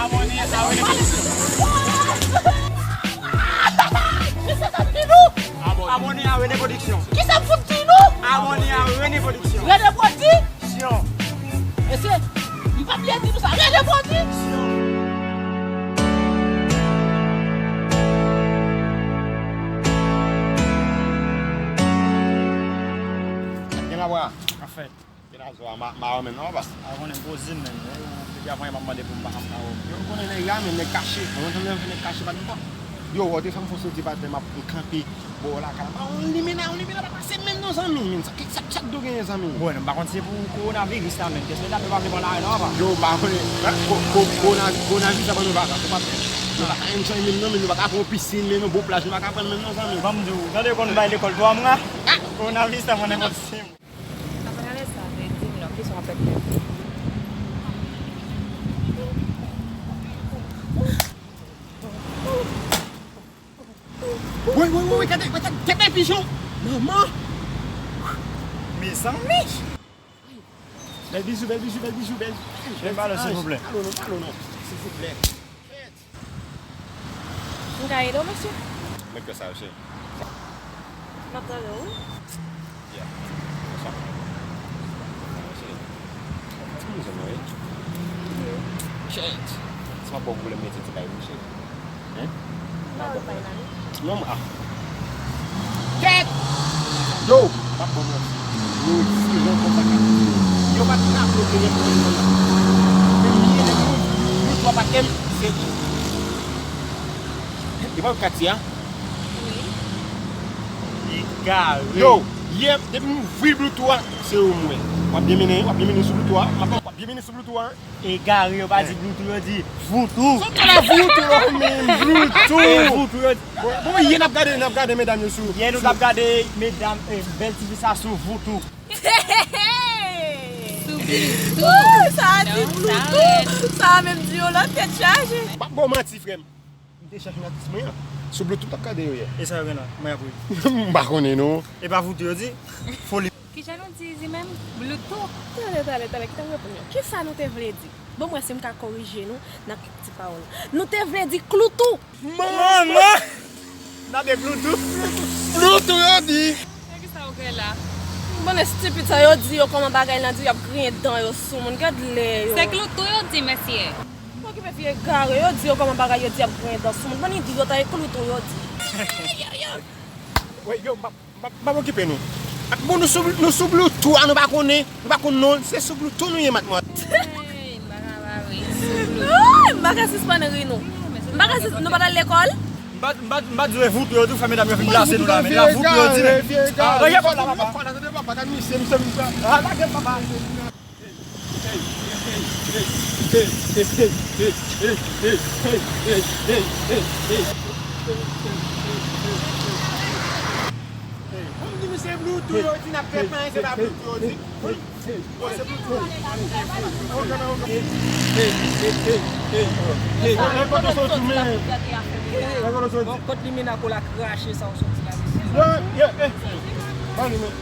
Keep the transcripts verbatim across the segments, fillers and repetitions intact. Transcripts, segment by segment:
Abòne a Rene Pwodiksyon. Abòne a Rene Pwodiksyon. Kisa m fout di nou? Abòne a Rene Pwodiksyon. Rene Pwodiksyon. Mesye, m pa bliye di nou sa. Rene Pwodiksyon. Gen la bra. Anfèt. Gen la zo a ma, ma wè menm non papa. A konnen m poze m menm. Depi avan yè m ap mande pou m pa, m pa wè. Yo, m konnen nèg la, men nèg kache. Mwen, mwen, mwen, nèg kache pa t bon. Yo, wè, te fè m fon soti pa tè, m ap kanpe bò lakay la. Pa yon limena, yon limena pa pase menm non, zanmi. Men sa, sa, sa k do genyen, zanmi? Bon, m pa konn si se pou kowonaviris la menm. Kèske dam yo pa vle pran lari non, papa? Yo, m pa konnen. Ko, ko, kowona, kowonaviris la ban nou vakans, ou pa fè. Nou pa ka ann chay menm non, men nou pa ka pran yon pisin, men yon bon plaj, nou pa ka pran menm non, zanmi. Ban m di w, tande konn bay lekòl twa mwa. Kowonaviris la pran nenpòt sis mwa. Apre sa, vle di m non, kisa w ap fè pou mwen? Woy, woy, woy, woy, gade, gade, gade, gade pijon! Manman! Mezanmi! Bèl bijou, bèl bijou, bèl bijou, bèl. Bèl balon, silvouplè. Pale non, pale non, silvouplè. M ka ede w, mesye? Mèt kè sa yo, cheri. M ap tande w, wi. Yeah. Sa. Sa, cheri. Ti moun zanmi, wi. Shit. Si m ap ba w pwoblèm, mete ti bay, wi, cheri. Hein? M ap ba w pwoblèm. Non, ah. Kèt! Yo, m ap ba w manti. Yo di rankont sa k ap di yo. Yo pa t ka bloke nèpòt moun nan. Men li, lè moun, moun twa pa t kè m, se ou. E pa w Katia? Wi. Egare. Yo, yè, depi m ouvri Bluetooth a, se ou m wè. W ap byen mennen, w ap byen mennen sou Bluetooth a. W ap, w ap byen mennen sou Bluetooth a. Egare, yo pa di Bluetooth, yo di voutou. Sa w pale voutou la menm, Bluetooth. E voutou, yo di. Bon, bon, yè n ap gade, n ap gade medam yo sou. Yè nou t ap gade medam, eh, bèl ti fi sa sou voutou. Sou Bluetooth. Wouy, sa a di Bluetooth. Sa a menm di yon lòt tèt chaje. M p ap ba w manti, frè m. M te chèche atis mwen an. Sou Bluetooth m t ap gade yo yè. E sa yo gen la? Mwen ap ri. M pa konnen non. E pa voutou yo di? Foli. Kijan nou di li menm? Bluetooth. Talè, talè, talè, kite m reponn yo. Kisa nou te vle di? Bon, mwen, si m ka korije nou, nan kèk ti pawòl. Nou te vle di kloutou. Manman! N a de Bluetooth. Bluetooth yo di. Nan kisa ou kwè la? Bon, estipid sa yo di yo kòman bagay lan di y ap griyen dan yo sou moun. Gad lè yo. Se kloutou yo di, mesye. Okipe fi egare, yo di yo kòman bagay yo di y ap griyen dan sou moun. Bon, idyòt, e kloutou yo di. Wi, yo, m p ap M p ap, m p ap okipe nou. Bon, nou sou, nou sou Bluetooth a, nou pa konnen, nou pa konn non, se sou Bluetooth nou ye, matmwazèl. Hey, m pa ka ba wi, sou Bluetooth. Ah, m pa ka sispann ri nou. M pa ka sis-, nou pa t al lekòl? M pa, m pa, m pa di w e voutou yo di w fè medam yo vin plase nou la, men la voutou yo di, men. Ah, lage kò la, papa. Lage kò la, tande papa, gad misye, misye, misye. Ah, lage m, papa. Ou di misye Bluetooth yo di n ap fè prank, se pa Bluetooth yo di. Bon, se Bluetooth. Bon, kot limena kou la krache sa ou soti la, mesye? Yo, yo, eh.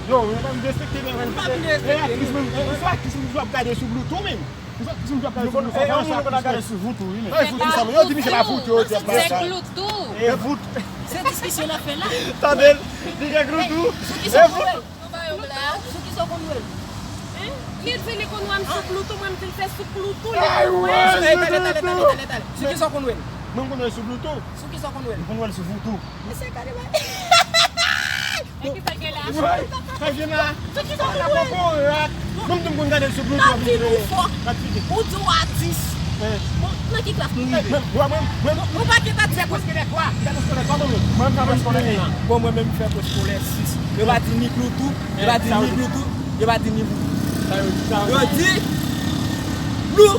Yo, yo pa vin derespekte, men. M pa vin derespekte. Eh, aktris, men, eh, se aktris, men, w ap gade sou Bluetooth, men. Ou fè ti moun k ap gade sou Bluetooth, sa, ou gade sou Voutou, wi, men. Voutou, sa, men yo di misye pa Voutou, yo di ap fè sa. Se Voutou. Se diskisyon n ap fè la. Tande l, li gen Voutou. Sou ki sa w konn wè l? Sou ki sa w konn wè l? Li di li konn wè m sou Bluetooth, mwen m di l se sou Bluetooth li konn wè m. Talè, talè, talè, talè, talè. Sou ki sa w konn wè l? Mwen m konn wè l sou Bluetooth. Sou ki sa w konn wè l? M konn wè l sou Voutou. Mesye, gade bagay. Sa gen la. Sou ki sa w konn wè l? Mwen menm tou m konn gade l sou Bluetooth. M ap di nou fò. Ou di w atis. Bon, nan ki klas nou rive? Mwen, mwen, mwen, mwen pa gen atis. Mwen preske lè twa. Mwen preske lè twa. Bon, mwen menm m fè preskolè sis. Yo pa di ni Bluetooth, yo pa di ni Bluetooth, yo pa di ni Voutou. Yo di Blue.